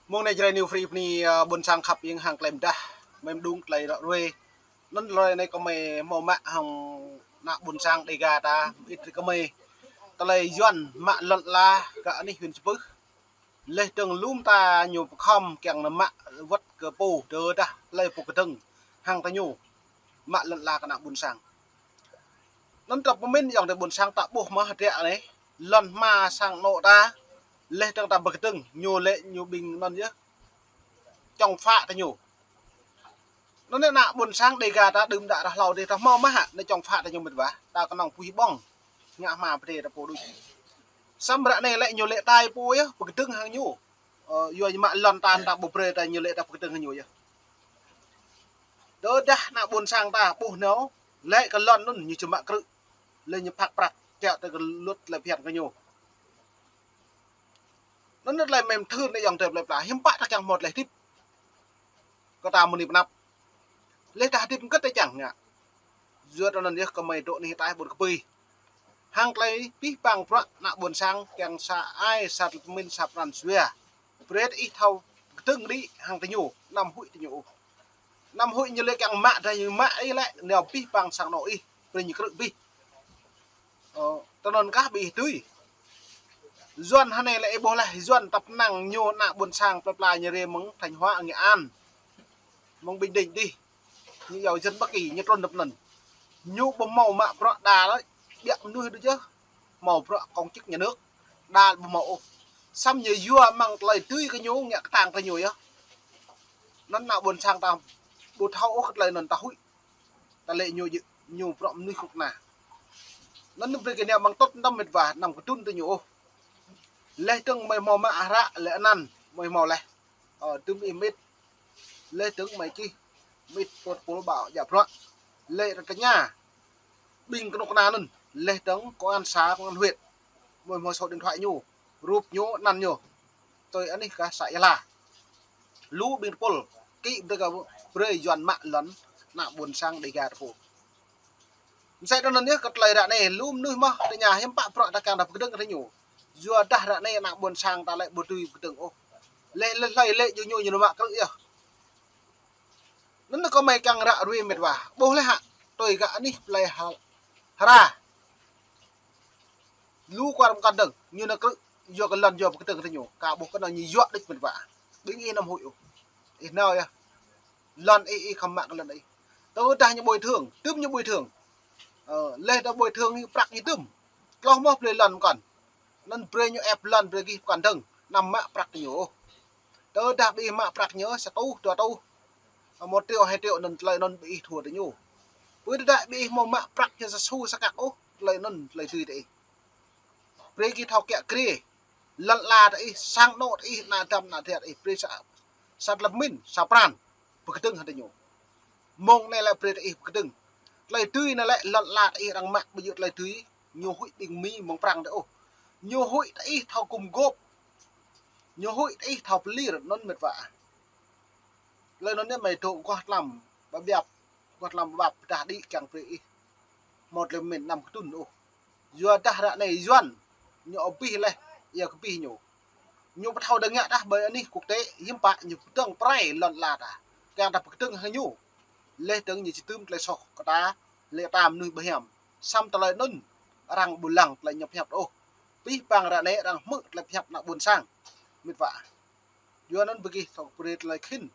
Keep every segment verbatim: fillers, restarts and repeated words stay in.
Mơ̆ng anai Jrai New Free bơni, ơ, ƀôn sang khăp ing hăng tơlơi mơdah, mơ̆ng mơđung tơlơi ră ruai. Anŭn tơlơi anai kơmơi hmâo mă hăng ană ƀôn sang Dega ta, mơit kơmơi. Tơlơi Yuan mă lŏn ala kơ anih huyện Čư̆ Pưh. Laih dơ̆ng lŏm ta ñu pơkhŏm kiăng nao mă wơ̆t kơ pô, tơdah tơlơi pô kơdơ̆ng hăng tơ ñu mă lŏn ala kơ ană ƀôn sang. Anŭn ta pơmĭn yŏng tơ ƀôn sang ta ƀuh mơ̆ hơdră anai, lŏn hma sang anŏ ta, laih dơ̆ng ta pơkơdơ̆ng, ñu lĕ ñu ƀing anŭn yơh čŏng phă tơ ñu. Anŭn ană ƀôn sang Dega ta đưm đă ră hlâo dih ta hmâo mơ̆ hă, anai čŏng phă tơ ñu mơ̆t wa, ta kơnơ̆ng pui ƀơ̆ng, ngă hma pơdai ta pô đôč. Samơ̆ ră anai lĕ ñu lĕ tai pô yơh, pơkơdơ̆ng hăng ñu. Ơ, yua ñu mă lŏn ta ta ƀu brơi ta ñu lĕ ta pơkơdơ̆ng hăng ñu yơh. Tơdah ană ƀôn sang ta ƀuh nao, lĕ kơ lŏn anŭn ñu či mă krư̆, lĕ ñu phak prăk, kiăng tơ kơ luật lĕ phiăn kơ ñu. Anŭn tơlơi mơ̆ng thưr anai yŏng tơ plơi pla, hiư̆m pă ta kiăng hmâo tơlơi hơdip. Kơ ta mơni pơnăp. Laih ta hơdip hơget ta čang ngă. Yua anŭn yơh kơmơi dŏ anih ataih ƀôn kơpơi. Hăng tơlơi pih pang bruă ană ƀôn sang kiăng sa ai sa tơlơi pơmĭn sa pran jua. Brơi ih thâo kơdơ̆ng đĭ hăng tơ ñu, anăm huĭ tơ ñu ôh. Anăm huĭ ñu lĕ kiăng mă dah ñu mă ih lĕ, nao pih pang sang anŏ ih, brơi ñu krư̆ pih. Ơ, tơ anŭn kah ƀing ih tui. Yuan hơnai lĕ ih ƀuh laih, Yuan tơpă năng ñu ană ƀôn sang plơi pla ñu rai mơ̆ng Thanh Hóa, Nghệ An. Mơ̆ng Bình Định dih. Ñu yua dân Bắc Kỳ, ñu trŭn tơpă anŭn. Ñu ƀu hmâo mă bruă đa lĕ, biă mơnuih đôč yơh. Hmâo bruă công chức nhà nước, đa ƀu hmâo ôh. Samơ̆ ñu yua mơ̆ng tơlơi tui kơ ñu, ngă kơtang kơ ñu yơh. Anŭn ană ƀôn sang ta ƀu thâo ôh kơ tơlơi anŭn ta huĭ. Ta lĕ ñu djơ̆, ñu bruă mơnuih kơnuk kơna. Anŭn brơi kơ nao mơ̆ng tŭt anăm mơ̆t wa, anăm kơdŭn tơ ñu ôh. Laih dơ̆ng mơi hmâo mă hră lĕ anăn, mơi hmâo laih. Ơ, tơm ih mơit. Laih dơ̆ng mơi čih mơit pô tơpul ƀă djă bruă. Lĕ rơkơña. Ƀing kơnuk kơna anŭn. Laih dơ̆ng công an xã, công an huyện. Mơi hmâo số điện thoại ñu. Rup ñu, anăn ñu. Tui anih kơ xã Ia Hla. Lu ƀing tơpul. Kĭ brơi kơ brơi Yuan mă lŏn ană ƀôn sang Dega ta pô. Mơsĕ tơ anŭn yơh kơ tơlơi ră anai, lu mơnuih mơ̆ tơña hiư̆m pă bruă ta kiăng ta pơkơdơ̆ng kơ tơ ñu. Yua dah ră anai ană ƀôn sang ta lĕ ƀu dưi pơkơdơ̆ng ôh. Lĕ, lĕ hlơi lĕ djơ̆ ñu ñu mă krư̆ yơh. Anŭn kơmơi kiăng ră ruai mơ̆t wa. Ƀuh laih hă, tui kơ anih plơi Hra. Lu kuar pơkơdơ̆ng, ñu nao krư̆, yua kơ lŏn yua pơkơdơ̆ng kơ tơ ñu. Ka ƀuh kơ anŭn ñu yua đôč mơ̆t wa. Ƀing ih anăm huĭ ôh. Ih nao yơh. Lŏn ih, ih khŏm mă kơ lŏn ih. Tơdah ñu bồi thường, tơm ñu bồi thường. Ơ, laih ta bồi thường ñu prăk ñu tơm. Tloh mơ̆ blơi lŏn pơkŏn. Anŭn brơi ñu ĕp lŏn brơi gih pơkŏn dơ̆ng. Anăm mă prăk tơ ñu ôh. Tơdah ƀing ih mă prăk ñu sa rơtuh, dua rơtuh. Một triệu, hai triệu anŭn tơlơi anŭn ƀing ih thua tơ ñu. Pơ tơdah ƀing ih hmâo mă prăk ñu sa xu sa kăk ôh, tơlơi anŭn tơlơi tui tơ ih. Brơi gih thâo kiă kriê. Lŏn ala tơ ih, sang anŏ tơ ih, ană dăm ană dra tơ ih, brơi sa, sa tơlơi pơmĭn, sa pran. Pơkơdơ̆ng hăng tơ ñu. Mơ̆ng anai lĕ brơi tơ ih pơkơdơ̆ng. Tơlơi tui anai lĕ lŏn ala tơ ih arăng mă ƀu djơ̆ tơlơi tui, ñu huĭ ƀing Mi mơ̆ng Prăng tơ ôh. Ñu huĭ tơ ih thâo gum gôp. Ñu huĭ tơ ih thâo pơlir anŭn mơ̆t wa. Tơlơi anŭn yơh mơi dŏ guah tlam, ƀă biăp, guah tlam ƀă biăp pơdah đĭ kiăng brơi ih. Hmâo tơlơi pơmĭn anăm kơdŭn ôh. Yua dah ră anai Yuan, ñu abih laih, ia kơ abih ñu. Ñu ƀu thâo dơ̆ng ngă dah ƀơi anih quốc tế, hiư̆m pă ñu pơdơ̆ng pơrai lŏn ala ta. Kiăng ta pơkơdơ̆ng hăng ñu. Laih dơ̆ng ñu či tơm tơlơi soh kơ ta, lĕ ta mơnuih ƀu hiam. Samơ̆ tơlơi anŭn, arăng ƀu lăng tơlơi ñu pơhiăp ôh. Pih pang ră anai arăng hmư̆ tơlơi pơhiăp ană ƀôn sang. Mơ̆t wa. Yua anŭn ƀing gih thâo brơi tơlơi khĭn,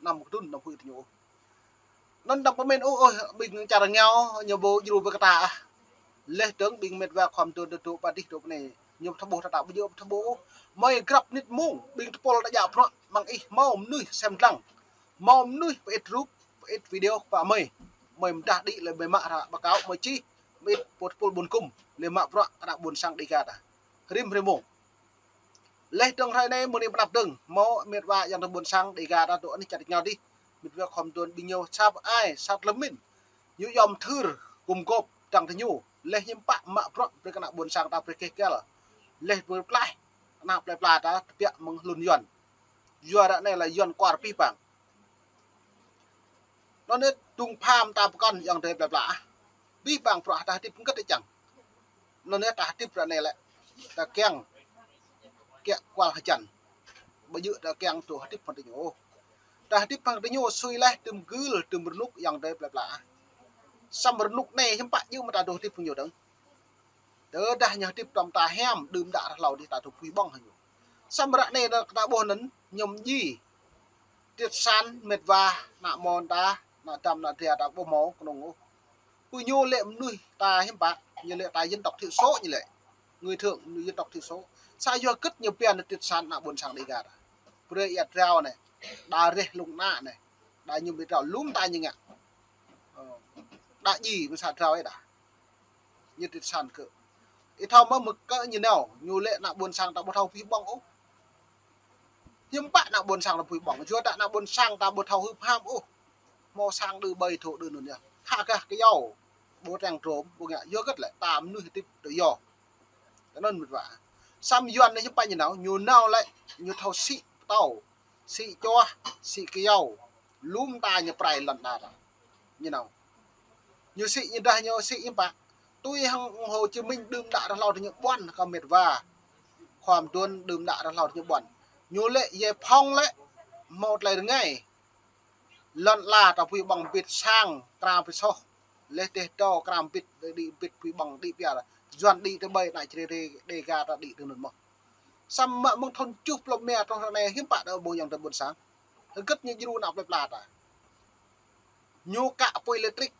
anăm kơdŭn, anăm huĭ tơ ñu ôh. Anŭn dăm pơmĭn ôh, ôh, ƀing čar rơngiao, ñu ƀu djru ƀơi kơ ta ah. Laih dơ̆ng ƀing mơ̆t wa khŏm dŏ dŏ dŏ pơ adih dŏ pơ anai. Ñu thâo ƀuh ta ta ƀu djơ̆ thâo ƀuh ôh. Mơi grăp mơnit mông, ƀing tơpul ta djă bruă mơ̆ng ih hmâo mơnuih sem dlăng. Hmâo mơnuih pơit rup, pơit video pơ mơi. Mơi mơdah đĭ lĕ mơi mă hră báo cáo mơi čih, pơit pô tơpul ƀun kŭm, lĕ mă bruă kơ ană ƀôn sang Dega ta. Rĭm hrơi mông. Laih dơ̆ng hrơi anai mơ̆ng anai pơ anăp dơ̆ng, hmâo mơ̆t wa yŏng tơ ƀôn sang Dega ta dŏ anih čar rơngiao dih. Mơ̆t wa khŏm dŏ ƀing ñu sa ai, sa tơlơi pơmĭn. Ñu yom thưr gum gôp dơ̆ng tơ ñu. Laih hiư̆m pă mă bruă brơi kơ ană ƀôn sang ta brơi keh găl. Laih brơi pơklaih ană plơi pla ta tơbiă mơ̆ng hlŭn Yuan. Yua ră anai lĕ Yuan kuar pih pang. Anŭn yơh dŭng pham ta pơkŏn yŏng tơ plơi pla ah. Pih pang bruă ta hơdip hơget ta čang. Anŭn yơh ta hơdip ră anai lĕ. Ta kiăng kiă kual hơjăn. Ƀu djơ̆ ta kiăng dŏ hơdip hăng tơ ñu ôh. Ta hơdip hăng tơ ñu sui laih, tơm gưl, tơm rơnŭk, ayŏng adơi plơi pla. Samơ̆ rơnŭk anai hiư̆m pă djơ̆ mơ̆ ta dŏ hơdip hăng ñu dơ̆ng. Tơdah ñu hơdip tơm ta hiam, đưm đă rơhlâo dih ta dŏ pui ƀơ̆ng hăng ñu. Samơ̆ ră anai ta ƀuh anŭn, ñu mơ̆ng djai. Triệt sản mĕt wa, ană mơ̆n ta, ană dăm, ană dra ta ƀu hmâo kơnơ̆ng ôh. Pơ ñu lĕ mơnuih ta hiư̆m pă, ñu lĕ ta dân tộc thiểu số ñu lĕ. Người Thượng, người dân tộc thiểu số. Sa yua hơgĕt ñu pia anŭn triệt sản ană ƀôn sang Đêga ta. Brơi ia drao anai, đa reh lông ană anai, đa ñu ƀu drao lŏm ta ñu ngă. Ơ, đa djai mơ̆ng sa drao ih đa. Ñu triệt sản kơ. Ih thâo mơ̆ mơ̆ kơ ñu nao, ñu lĕ ană ƀôn sang ta ƀu thâo pui ƀơ̆ng ôh. Hiư̆m pă ană ƀôn sang ta pui ƀơ̆ng, yua dah ană ƀôn sang ta ƀu thâo hưp ham ôh. Hmâo sang đơ ƀơi thâo đơ anŭn yơh. Khă gah kơyâo, ƀu trăng trôm, ƀu ngă, yua hơgĕt lĕ, ta mơnuih hơdip tự do. Tơ anŭn mĕt wa. Samơ̆ Yuan anai hiư̆m pă ñu nao, ñu nao lĕ, ñu thâo sĭ pơtâo, sĭ čoh, sĭ kơyâo, lŏm ta ñu pơrai lŏn ta ta. Ñu nao. Ñu sĭ ñu dah ñu sĭ hiư̆m pă. Tui hăng Hồ Chí Minh đưm đă rơhlâo tơ ñu ƀuăn kơ mĕt wa. Khua mơduôn đưm đă rơhlâo tơ ñu ƀuăn. Ñu lĕ Giải Phóng lĕ, hmâo tơlơi rơngai. Lŏn ala ta pui ƀơ̆ng bit sang, kram bit soh. Laih dêh dŏ kram bit, đĭ bit pui ƀơ̆ng đĭ pia. Yuan đĭ tơ ƀơi ană Jrai Đê, Đêga ta đĭ tơ anŭn mơ̆n. Samơ̆ mơ̆ng thŭn tơjuh pluh rơma truh ră anai hiư̆m pă đa ƀuh ayŏng adơi ƀôn sang. Hơgĕt ñu djru ană plơi pla ta. Ñu kă apui lêtrik.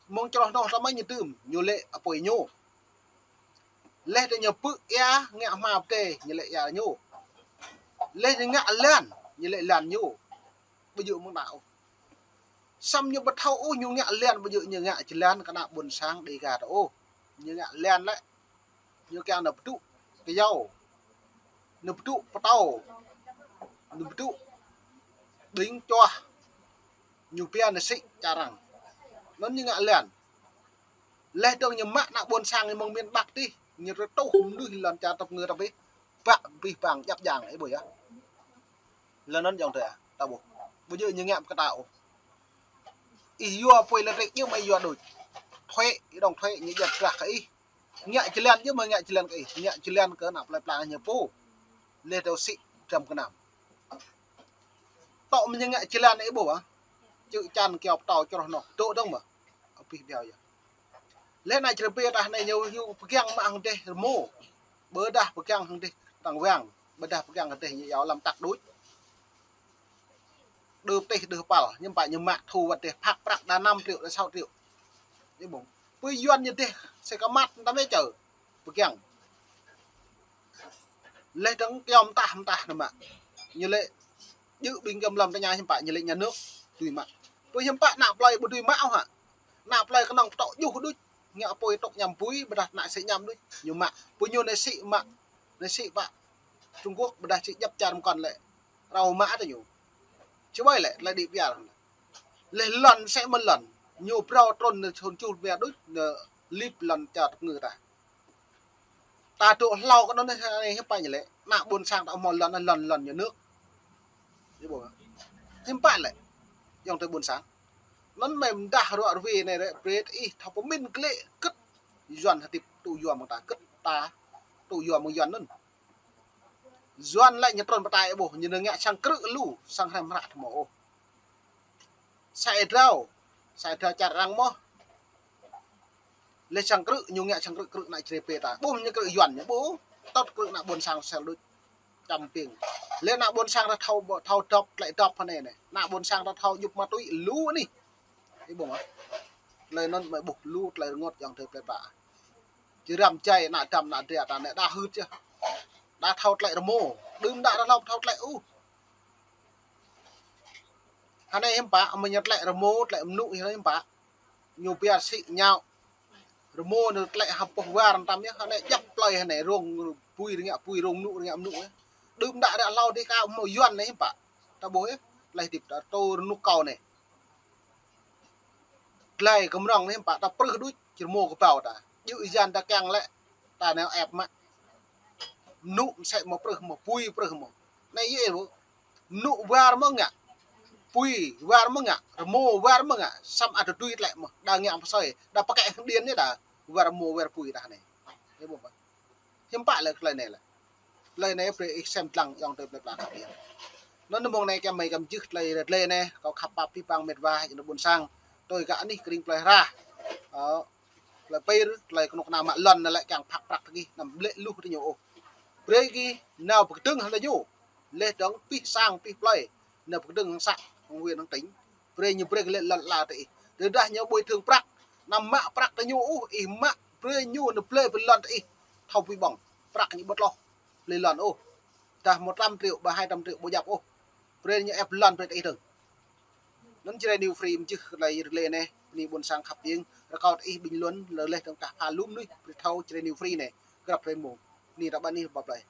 Mơ̆ng čroh noh tơmai ñu dưm, ñu lĕ apui ñu. Laih dơ̆ng ñu pư̆ ia, ngă hma pơdai, ñu lĕ ia ñu. Laih dơ̆ng ngă lan, ñu lĕ lan ñu. Ƀu djơ̆ mơ̆ng đa ôh. Samơ̆ ñu ƀu thâo ôh, ñu ngă lan, ƀu djơ̆ ñu ngă jơlan kơ ană ƀôn sang Đêga ta ôh. Ñu ngă lan lĕ. Ñu kiăng nao pơdŭ kơyâo, nao pơdŭ pơtâo, nao pơdŭ ƀing čoh, ñu pia nao sĭ čar arăng. Anŭn ñu ngă lan. Laih dơ̆ng ñu mă ană ƀôn sang ñu mơ̆ng miền Bắc dih, ñu rơtuh mơnuih lŏn čar tơpơngư ta ƀih, bă ƀih bang djăp djang, ih ƀuh yơh. Lơ̆m anŭn ayŏng adơi ta ƀuh. Ƀu djơ̆ ñu ngă pơkă ta ôh. Ih yua apui lêtrik djơ̆ mơ̆ ih yua đôč. Thuế, ih đóng thuế, ñu djăp drah kơ ih. Ngă jơlan djơ̆ mơ̆ ngă jơlan kơ ih, ngă jơlan kơ ană plơi pla ñu pô. Laih dơ̆ng sĭ dram gơnam. Tŏ mơ̆ ñu ngă jơlan ih ƀuh ah. Čư̆ čan kơyâo pơtâo čroh noh, dŏ dơ̆ng mơ̆. Abih biao yơh. Laih ană Jrai Đê ta anai ñu, ñu pơgang mă hăng dêh rơmô. Ƀôdah pơgang hăng dêh tang wang, ƀôdah pơgang hăng dêh ñu yua lăm tăk đôč. Đơ pơtih đơ păl, hiư̆m pă ñu mă thu wơ̆t dêh phak prăk đa năm triệu, đa sáu triệu. Ih ƀuh. Pơ Yuan ñu dêh, sĕ kơ măt, tăm mĕ čơ. Pơgang. Laih dơ̆ng kơyâo mơtah, mơtah nao mă. Ñu lĕ, djơ̆ ƀing gơ̆m lăm tơña hiư̆m pă, ñu lĕ nhà nước dưi mă. Pơ hiư̆m pă ană plơi ƀu dưi mă ôh hă. Ană plơi kơnơ̆ng pơtŏ djuh đôč, ngă apui tŏk ñăm apui, ƀôdah ană sĭ ñăm đôč, ñu mă. Pơ ñu anai sĭ mă, anai sĭ pă Trung Quốc, ƀôdah sĭ djăp čar mơkŏn lĕ. Rao mă tơ ñu. Či ƀai lĕ, tơlơi đĭ biar. Laih lŏn sĕ mơ̆n lŏn. Ñu phrâo trŭn nao thŭn tơjuh rơma đôč, nao lip lŏn čar tơpơngư ta. Ta dŏ hlâo kơ anŭn anai hiư̆m pă ñu lĕ. Ană ƀôn sang ta hmâo lŏn, lŏn, lŏn nhà nước. Ih ƀuh. Hiư̆m pă lĕ. Ayŏng adơi ƀôn sang. Anŭn mơ̆ mơdah ruă ruê anai rĕ, brơi ih thâo pơmĭn glaĭ hơgĕt. Yuan hơdip tŭ yua mơ̆ng ta hơgĕt ta tŭ yua mơ̆ng Yuan anŭn. Yuan lĕ ñu trŭn pơtă ih ƀuh, ñu nao ngă sang krư̆ lu, sang hrăm hră tơ mơ̆ ôh. Sa ih drao, sa ih drao čar arăng mơ̆. Laih sang krư̆, ñu ngă sang krư̆, krư̆ ană Jrai Đê ta. Ƀuh ñu krư̆ Yuan ñu ƀuh, tŏt krư̆ ană ƀôn sang sel đôč. Čăm ping. Laih ană ƀôn sang ta thâo, thâo dŏp, tơlơi dŏp hơnai anai. Ană ƀôn sang ta thâo djŭp ma túy lu anih. Ih ƀuh mơ̆. Tơlơi anŭn mơ̆ ƀuh lu, tơlơi rơngot ayŏng adơi plơi pla. Či răm jai ană dăm ană dra ta anai đa hưt yơh. Đa thâo tơlơi rơmô. Đưm đă đa hlâo thâo tơlơi ôh. Hơnai hiư̆m pă, mơ̆ ñu tơlơi rơmô, tơlơi mơnŭ hơnai hiư̆m pă. Ñu pia sĭ ñao. Rơmô anai tơlơi hơpŏh war tăm yơh, hơnai djăp plơi hơnai rông apui rơngiă apui rông mơnŭ rơngiă mơnŭ yơh. Đưm đă đa hlâo dih kơ hmâo Yuan anai hiư̆m pă. Ta ƀuh yơh, tơlơi hơdip ta tơ rơnŭk kâo anai. Glai kơ mrŏng anai hiư̆m pă ta prưh đôč, či rơmô kơƀâo ta. Djơ̆ yan ta kiăng lĕ, ta nao ĕp mă. Mơnŭ mơsĕ mơ̆ prưh mơ̆, apui prưh mơ̆. Anai yơh ƀuh. Mơnŭ war mơ̆ ngă. Apui war mơ̆ ngă. Rơmô war mơ̆ ngă. Samơ̆ ăt tơdui tơlơi mơ̆. Đa ngă pơsơi. Đa pơkă hăng điện anai đa. War rơmô war apui đa anai. Ih ƀuh mơ̆. Hiư̆m pă lĕ tơlơi anai lĕ. Tơlơi anai brơi ih sem lăng yŏng tơi plơi pla khăp yơh. Anŭn mơ̆ng anai kơmơi kơmjưh tơlơi rơtlê anai, kâo khăp pap pih pang met wa, jing ană ƀôn sang. Tui gah anih kring plơi Hra. Ơ, plơi Pir, tơlơi kơnuk kơna mă lŏn anai lĕ kiăng phak prăk tơ gih, anăm lĕ luh tơ ñu ôh. Brơi gih nao pơkơdơ̆ng hăng tơ ñu. Laih dơ̆ng pih sang pih plơi. Nao pơkơdơ̆ng hăng să, hăng huyện, hăng tỉnh. Brơi ñu brơi lĕ lŏn ala tơ ih. Tơdah ñu ƀuh thơ̆ng prăk. Anăm mă prăk tơ ñu ôh, ih mă brơi ñu nao blơi pơ lŏn tơ ih. Thâo ƀuh ƀơ̆ng. Prăk ñu ƀu tloh. Blơi lŏn ôh. Dah một trăm triệu, ƀơi hai trăm triệu ƀu djăp ôh. Brơi ñu ĕp lŏn brơi tơ ih dơ̆ng. Anŭn Jrai New Free mơjưh tơlơi rơtlê anai, bơni ƀôn sang khăp yơh, rơkâo tơ ih bình luận, lơleh tơ̆ng kah pha lŏm nuih, brơi thâo Jrai New Free anai, grăp rơmô. Bơni ră ƀă anih ƀă plơi.